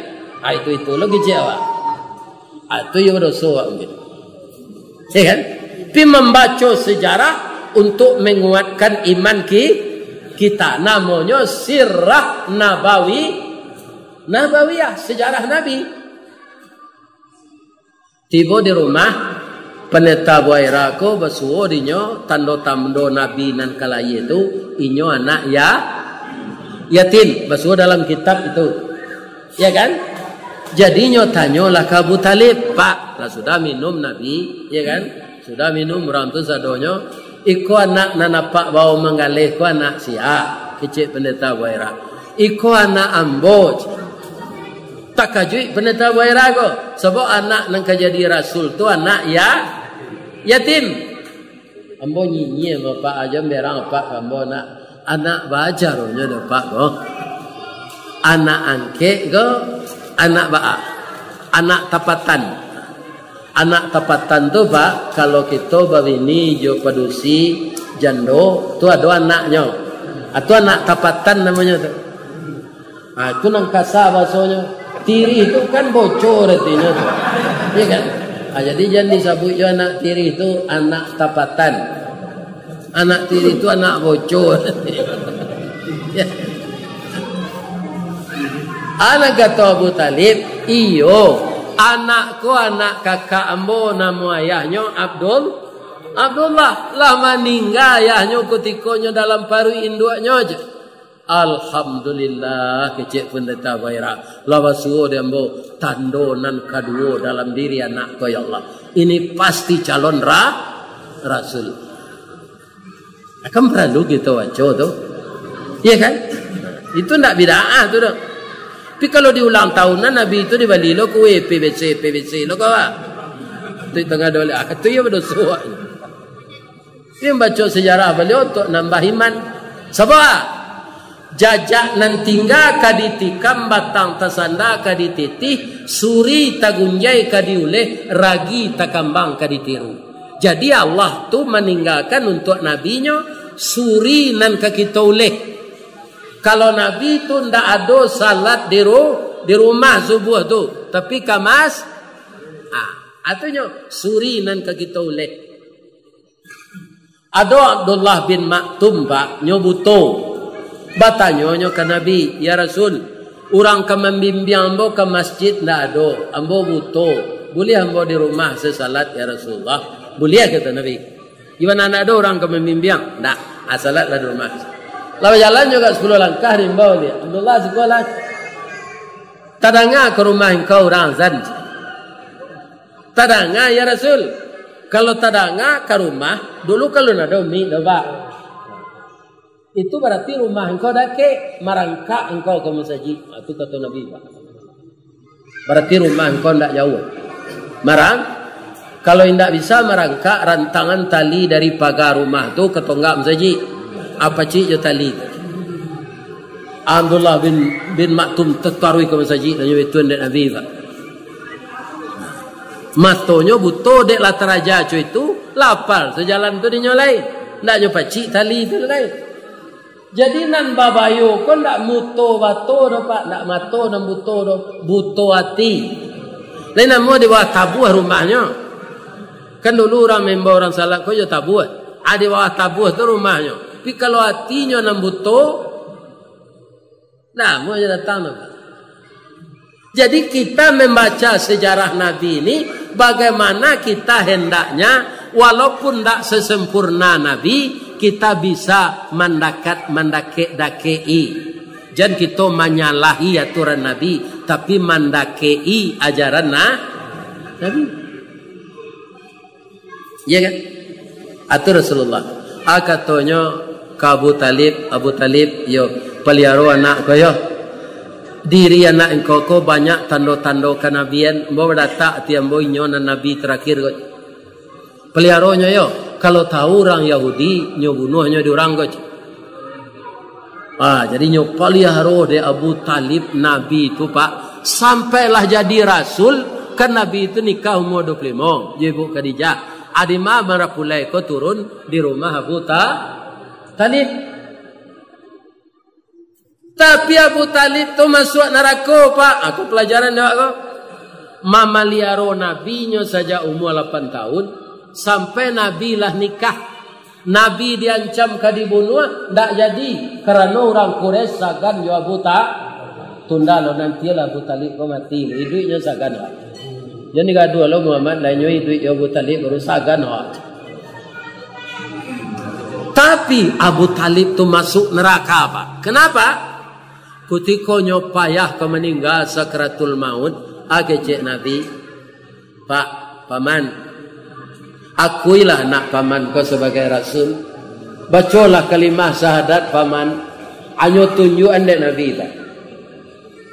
Ah, itu, itu lo kicik awak. Ah, itu yo doso awak mungkin. Ya kan? Tapi mambaco sejarah untuk menguatkan iman ki-, kita. Namonyo Sirah Nabawi, Nabawiyah, sejarah Nabi. Tibo di rumah, Pendeta Buaira ko basuo dinyo, tando-tando Nabi nan ka layie tu, inyo anak ya-, yatim. Basuo dalam kitab itu. Ya kan? Jadi nyo tanyolah ka Abu Talib, "Pak, lah sudah minum Nabi?" Ya kan? Sudah minum urang tu sadonyo. "Iko anak nan apak bawo manggaleh ko anak sia?" Kecek Pendeta Buaira. "Iko anak ambo." Takajuik Pendeta Buaira ko. Sabab anak nan ka jadi rasul tu anak ya-, yatim. Ambo nyinyia bapak aja berang apak ka ambo nak. Anak baaja ronyo dek apak ko. Anak angkek ko, anak baa? Anak tapatan. Anak tapatan tu, Pak, kalau kito babini jo padusi jando, tu ado anaknyo. Ah, tu anak tapatan namonyo tu. Ah, tu nan kasa bahasonyo. Tirih tu kan bocor artinyo tu. Iya kan? Ah, jadi jan disabuik jo anak tiri tu anak tapatan. Anak tiri tu anak boco. Anak kato Abu Talib, iyo, anak ko anak kakak ambo, namo ayahnyo Abdul, Abdullah. Lah maningga ayahnyo kutikonyo dalam paruik induaknyo je. Alhamdulillah, kecek Pendeta Baira. Lah basuo di ambo tando nan kaduo dalam diri anak ko, ya Allah. Ini pasti calon ra-, rasul. Kan paralu kito baco tu. Iya kan? Itu ndak bid'ah tu doh. Tapi kalau di ulang tahunan Nabi itu dibali lo kue P B C, P B C lo kawa. Tu tengah doleh. Ah, tu iyo badoso. Tapi mambaco sejarah baliau untuak nambah iman. Sabab jajak nan tingga ka ditikam, batang tasanda ka dititih, suri tagunjai ka diuleh, ragi takambang ka ditiru. Jadi Allah tu maninggakan untuak Nabi-Nyo suri nan ka kito uleh. Kalau Nabi tu ndak ado salat di ru-, di rumah subuah tu, tapi ka mas-, ah, atunyo suri nan ka kito uleh. Ado Abdullah bin Maktum, Pak, nyo buto. Batanyo nyo ka Nabi, "Ya Rasul, urang ka mambimbiang ambo ka masjid ndak ado, ambo buto. Buliah ambo di rumah sasalat, ya Rasulullah?" "Buliah," kato Nabi. "Di ma ndak ado urang ka mambimbiang?" "Ndak, ah, salatlah di rumah." Lah bajalan juo sapuluah langkah, diimbau dek Abdullah, "Sikolah. Tadanga ka rumah engkau urang azan?" "Tadanga, ya Rasul." "Kalau tadanga ka rumah, dulu kalau ndak ado mik doh, Pak. Itu bararti rumah engkau dakek, marangkak engkau ka masajik." Ah, tu kato Nabi, Pak. Bararti rumah engkau ndak jauah. Marang-, kalau indak bisa marangkak, rantangan tali dari paga rumah tu ka tonggak masajik. Ah, pacik jo tali tu. Abdullah bin, bin Maktum tataruih ka masajik, tanyo bituan dek Nabi, Pak. Matonyo buto dek lah taraja co itu, lapal sajalan tu dinyo lai. Ndak nyo pacik tali tu lai. Jadi nan babayo ko ndak muto bato doh, Pak, ndak mato nan buto doh, buto ati. Lai namo di bawah tabuah rumahnyo. Kan dulu urang maimbau urang salat ko jo tabuah. Ah, di bawah tabuah tu rumahnyo. Tapi kalau atinyo nan buto, Nah, amuah jo datang tu. Jadi, kita membaca sejarah Nabi ini, bagaimana kita hendaknya, walaupun ndak sesempurna Nabi, kita bisa mandakat-, mandakek-dakeki. Jan kito manyalahi aturan Nabi, tapi mandakeki ajaran na-, Nabi. Iya kan? Atur Rasulullah. Ah, katonyo ka Abu Talib, "Abu Talib, yo, paliaro anak ko yo. Diri anak engkau ko banyak tando-tando kanabian, ambo badatak ati ambo inyo nan nabi tarakhir ko. Paliaronyo yo, kalau tahu urang Yahudi, nyo bunuahnyo di urang ko." Ah, jadi nyo paliharo dek Abu Talib Nabi tu, Pak. Sampai lah jadi rasul, kan Nabi tu nikah umur dua puluh limo, jo Ibu Khadijah. Adi ma marapulai ko turun di rumah Abu Ta-, Talib. Tapi Abu Talib tu masuak narako, Pak. Ah, tu pelajaran dek awak ko. Mamaliaro Nabi nyo sajak umur lapan tahun, sampai Nabi lah nikah. Nabi diancam ka dibunuah, ndak jadi, karano urang Quraisy sagan jo Abu Ta-, tunda lo, nantilah Abu Talib ko mati, iduiknyo sagan, Pak. Jan digaduah lo Muhammad, lah inyo iduik jo Abu Talib, baru sagan, Pak. Tapi Abu Talib tu masuk neraka, Pak. Kenapa? Kutiko nyo payah ka maningga sakaratul maut, ah, kecek Nabi, "Pak, Paman, akuilah anak Paman ko sabagai rasul. Bacolah kalimah syahadat, Paman." Anyo tunjuakan dek Nabi, Pak.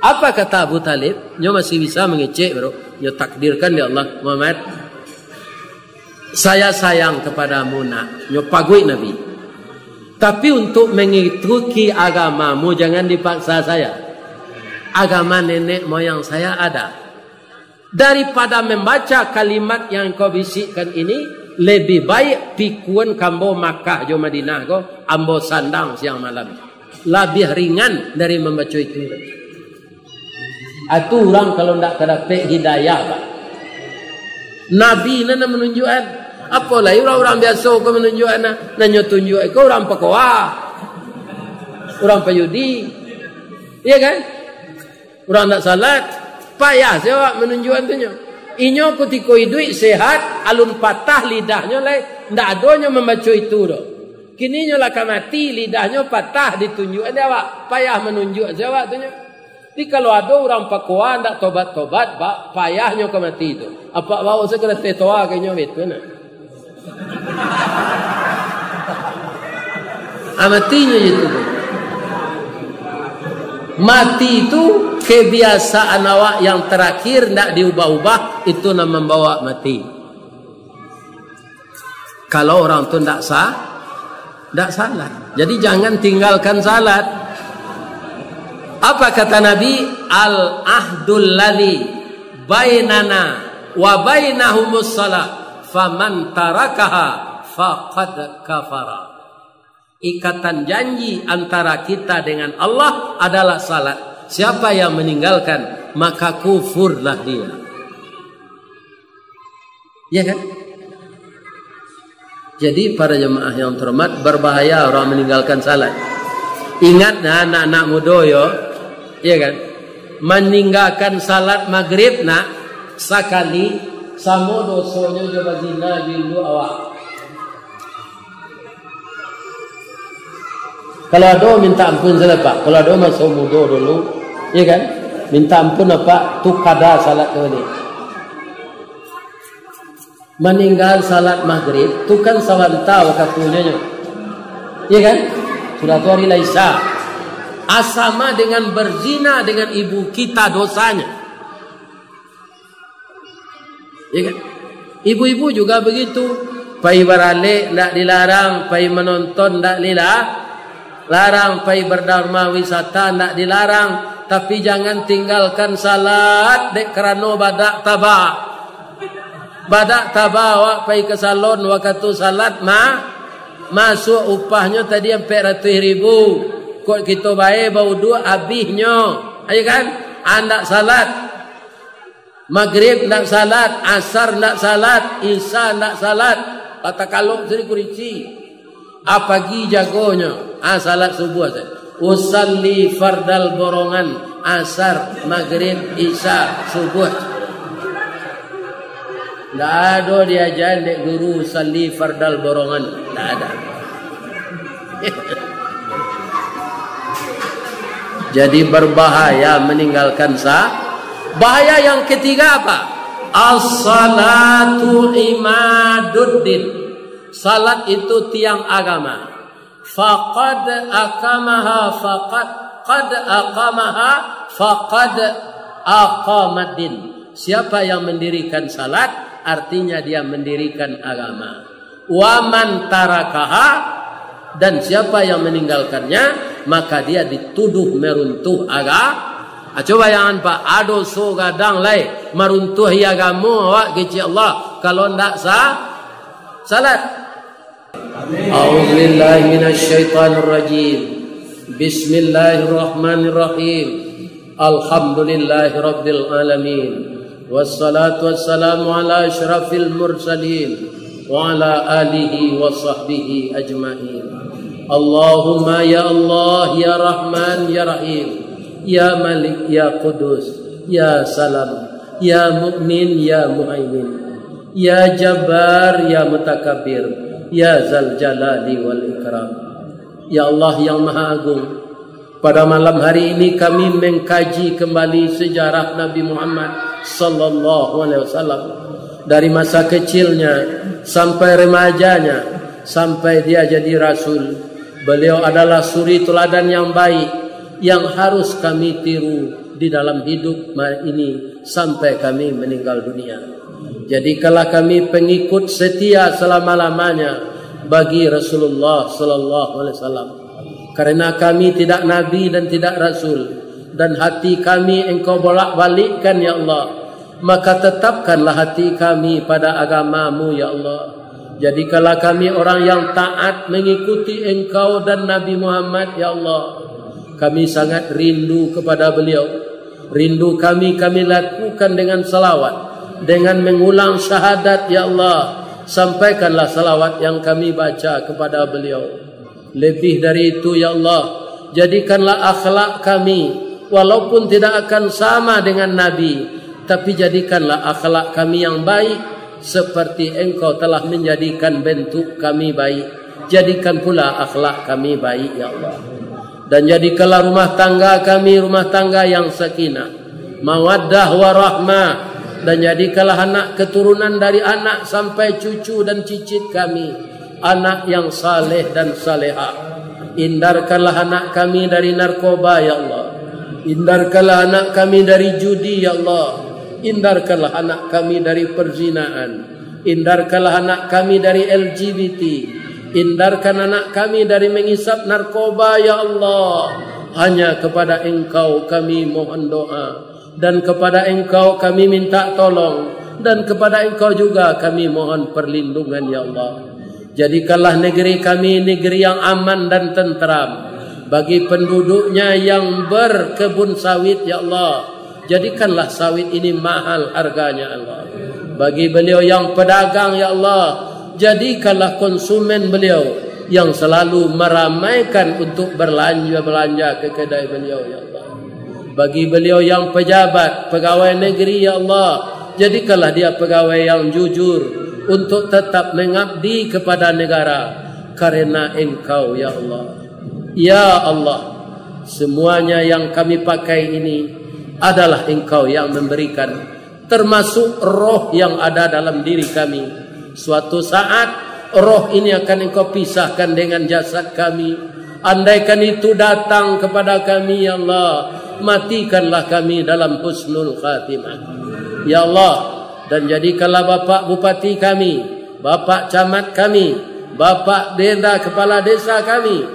Apa kata Abu Talib? Nyo masih bisa mangecek, bro. Nyo takdirkan dek Allah, "Muhammad, saya sayang kepadamu, nak." Nyo paguik Nabi. "Tapi untuk mengikuti agamamu, jangan dipaksa saya. Agama nenek moyang saya ada. Daripada membaca kalimat yang kau bisikkan ini, lebih baik pikuan kambo Makkah jo Madinah ko, ambo sandang siang malam. Labiah ringan dari membaca itu." Atu urang kalau ndak ka dapek hidayah, Pak. Nabi nan manunjuakan. Apo lai urang-urang biaso ko manunjuakan, nah. Nan nyo tunjuak ko urang pakoa. Urang pajudi. Iya kan? Urang ndak salat, payah se awak manunjuakan tu nyo. Inyo kutiko iduik sehat, alun patah lidahnyo lai, ndak ado nyo mambaco itu doh. Kini nyo lah ka mati, lidahnyo patah ditunjuakan dek awak, payah manunjuakan se awak tu nyo. Tapi kalau ado urang pakoa ndak tobat-tobat, ba-, payahnyo ka mati tu. Apak baok se ka dateh toa ka inyo betu nah. Ah, matinyo je tu. Mati tu kebiasaan awak yang terakhir, ndak diubah-ubah, itu nan mambawa mati. Kalau orang tu ndak sa-, ndak salat. Jadi jangan tinggalkan salat. Apa kata Nabi? "Al-ahdul ladzi bainana wa bainahumus shalah, faman tarakaha faqad kafara." Ikatan janji antara kita dengan Allah adalah salat. Siapa yang meninggalkan, maka kufurlah dia. Ya kan? Jadi, para jemaah yang terhormat, berbahaya orang meninggalkan salat. Ingat nah, anak-anak mudo yo, ya kan? Meninggalkan salat maghrib nak sakali, samo dosonyo jo bazina jo induak awak. Kalau ado, minta ampun sajo, Pak. Kalau ado maso mudo dulu, ya kan? Minta ampun, Pak, tu kada salat tu ni. Maninggal salat maghrib, tu kan sabanta wakatunyo nyo. Ya kan? Sudah tu hari lah Isya. Asama dengan berzina dengan ibu kita dosanya. Ya kan? Ibu-ibu juga begitu. Pai baralek ndak dilarang, pai manonton ndak dilarang, pai berdarma wisata ndak dilarang, tapi jangan tinggalkan salat dek karano badak taba. Badak taba awak pai ka salon wakatu salat ma-, masuak upahnyo tadi ampek ratuih ribu. Kok kito bae bauduak abihnyo. Ayo kan? Andak salat. Magrib ndak salat, asar ndak salat, isya ndak salat. Lah takalok siri kurisi. Apagi jagonyo, ah, salat subuah sajo. Usalli fardal borongan, asar, magrib, isya, subuah. Ndak ado diajaran dek guru usalli fardal borongan. Ndak ada. Jadi berbahaya meninggalkan sa-, bahaya yang ketiga apa? As-salatu imaduddin. Salat itu tiang agama. Faqad aqamaha, faqad, qad aqamaha, faqad aqamaddin. Siapa yang mendirikan salat, artinya dia mendirikan agama. Wa man tarakaha, dan siapa yang meninggalkannya, maka dia dituduh meruntuh aga-, ah, coba bayangkan, Pak, ado so gadang lai maruntuahi agamo awak kecek Allah, kalau ndak sa-, salat. A'udzubillahi minasyaitonirrajim. Bismillahirrahmanirrahim. Alhamdulillahirabbil alamin. Wassalatu wassalamu ala asyrafil mursalin wa ala alihi wa sahbihi ajmain. Allahumma ya Allah, ya Rahman, ya Rahim, ya Malik, ya Qudus, ya Salam, ya Mu'min, ya Muhaimin, ya Jabbar, ya Mutakabbir, ya Zal Jalali wal Ikram. Ya Allah yang Maha Agung, pada malam hari ini kami mengkaji kembali sejarah Nabi Muhammad sallallahu alaihi wasallam. Dari masa kecilnya sampai remajanya, sampai dia jadi rasul. Beliau adalah suri teladan yang baik yang harus kami tiru di dalam hidup ma-, ini sampai kami meninggal dunia. Jadikanlah kami pengikut setia selama-lamanya bagi Rasulullah sallallahu alaihi wasallam. Karena kami tidak nabi dan tidak rasul, dan hati kami Engkau bolak-balikkan, ya Allah, maka tetapkanlah hati kami pada agama-Mu, ya Allah. Jadikanlah kami orang yang taat mengikuti Engkau dan Nabi Muhammad, ya Allah. Kami sangat rindu kepada beliau. Rindu kami, kami lakukan dengan salawat. Dengan mengulang syahadat, ya Allah, sampaikanlah salawat yang kami baca kepada beliau. Lebih dari itu, ya Allah, jadikanlah akhlak kami, walaupun tidak akan sama dengan Nabi, tapi jadikanlah akhlak kami yang baik, seperti Engkau telah menjadikan bentuk kami baik. Jadikan pula akhlak kami baik, ya Allah. Dan jadikanlah rumah tangga kami rumah tangga yang sakinah, mawaddah, warahmah, dan jadikanlah anak keturunan dari anak sampai cucu dan cicit kami, anak yang saleh dan salehah. Hindarkanlah anak kami dari narkoba, ya Allah. Hindarkanlah anak kami dari judi, ya Allah. Hindarkanlah anak kami dari perzinaan. Hindarkanlah anak kami dari L G B T. Hindarkan anak kami dari mengisap narkoba, ya Allah. Hanya kepada Engkau kami mohon doa, dan kepada Engkau kami minta tolong, dan kepada Engkau juga kami mohon perlindungan, ya Allah. Jadikanlah negeri kami negeri yang aman dan tenteram, bagi penduduknya yang berkebun sawit, ya Allah. Jadikanlah sawit ini mahal harganya, Allah. Bagi beliau yang pedagang, ya Allah, jadikanlah konsumen beliau yang selalu meramaikan untuk berlanja-belanja ke kedai beliau, ya Allah. Bagi beliau yang pejabat, pegawai negeri, ya Allah, jadikanlah dia pegawai yang jujur untuk tetap mengabdi kepada negara karena Engkau, ya Allah. Ya Allah, semuanya yang kami pakai ini adalah Engkau yang memberikan, termasuk roh yang ada dalam diri kami. Suatu saat, roh ini akan Engkau pisahkan dengan jasad kami. Andaikan itu datang kepada kami, ya Allah, matikanlah kami dalam husnul khatimah. Ya Allah, dan jadikanlah Bapak Bupati kami, Bapak Camat kami, Bapak Denda Kepala Desa kami,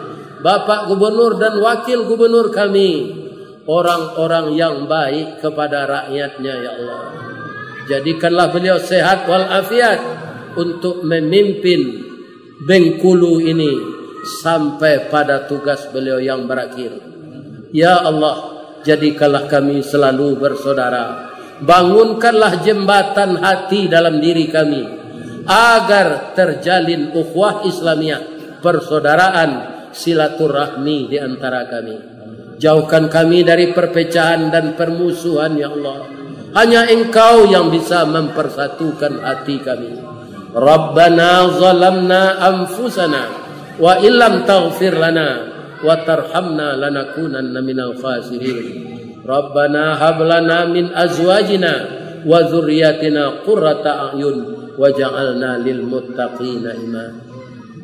Bapak Gubernur dan Wakil Gubernur kami, orang-orang yang baik kepada rakyatnya, ya Allah. Jadikanlah beliau sehat walafiat untuk memimpin Bengkulu ini sampai pada tugas beliau yang berakhir. Ya Allah, jadikanlah kami selalu bersaudara. Bangunkanlah jembatan hati dalam diri kami, agar terjalin ukhuwah Islamiyah, persaudaraan, silaturahmi di antara kami. Jauhkan kami dari perpecahan dan permusuhan, ya Allah. Hanya Engkau yang bisa mempersatukan hati kami. Rabbana zalamna anfusana wa illam taghfir lana wa tarhamna lanakunanna minal khasirin. Rabbana hab lana min azwajina wa dzurriyyatina qurrata a'yun waj'alna lil muttaqina imama.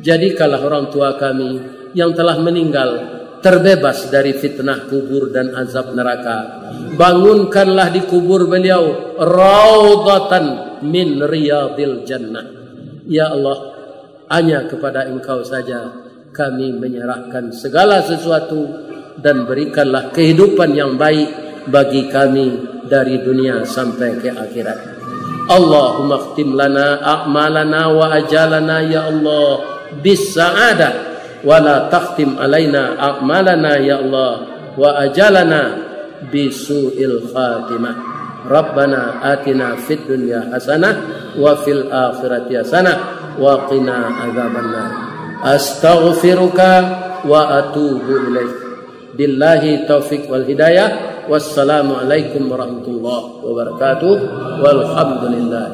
Jadikanlah orang tua kami yang telah meninggal terbebas dari fitnah kubur dan azab neraka. Bangunkanlah di kubur beliau raudhatan min riyadil jannah. Ya Allah, hanya kepada Engkau saja kami menyerahkan segala sesuatu, dan berikanlah kehidupan yang baik bagi kami dari dunia sampai ke akhirat. Allahumma khtim lana a'malana wa ajalana, ya Allah, bis sa'adah, wa la takhtim alaina a'malana, ya Allah, wa ajalana bisu'il khatimah. Rabbana atina fid dunya hasanah wa fil akhirati hasanah wa qina adzabannar. Astaghfiruka wa atubu ilaik. Billahi taufik wal hidayah. Wassalamualaikum warahmatullahi wabarakatuh. Walhamdulillah.